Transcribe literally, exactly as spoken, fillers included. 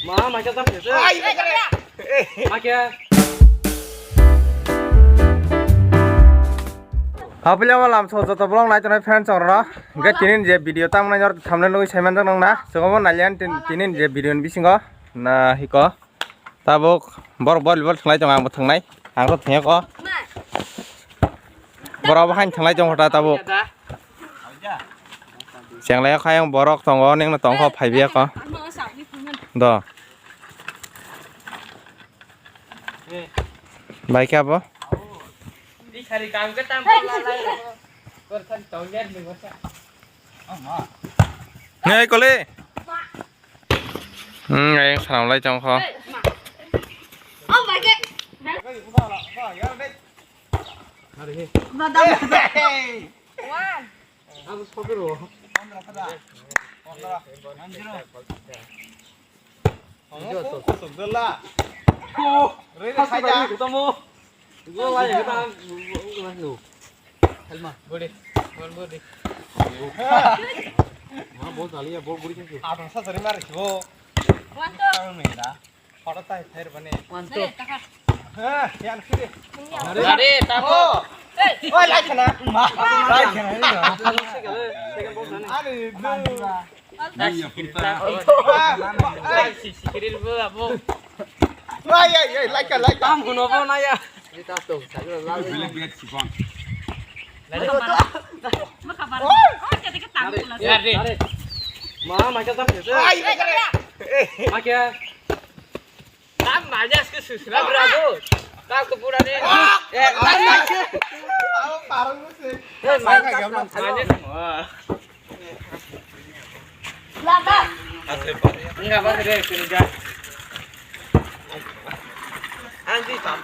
Mama, macam tak biasa. Makan. Hapilya malam so joto vlog nai tongnai friends oro. Hingke tinin je video tamo nai jor thumbnail nugui sai manjak nang na. Sogomo nalian tin-, tinin je video ni bisingo. Na hiko. Tabuk borok volleyball thwnglai tongo, ang bo thwngnai. Ang to thwngya ko. Borok bo haino thwnglai tongo ta tabuk. Chenglai kha yang borok tongo, neng no tongkho phaibiya ko. Do. Bai khe abo? Nei kole. Hmm, ayang sanam lai tong kho. Helma, body, ball body. Ma bol daliya, bol body khe. Atong sa sari mari sibo. One, two. Tang ni da. Photo tai ther bane. One, two. He, yan khiri. Are, ta ko. Oi, like na. Ma, like na. Are, blue. Ai, ai, ai, like, like. Tam kuno bo na ya. Bele bet sibang. Ya, re. Ma, ma, kya tam? Ai, ai, ai. Ma, kya? Tam majas ke susra bravo. Kau ke pura ni. Eh, ai, ai. Aku parang sih. Eh, majas. Enggak apa sih, sini, Jan. Anjing, Pak.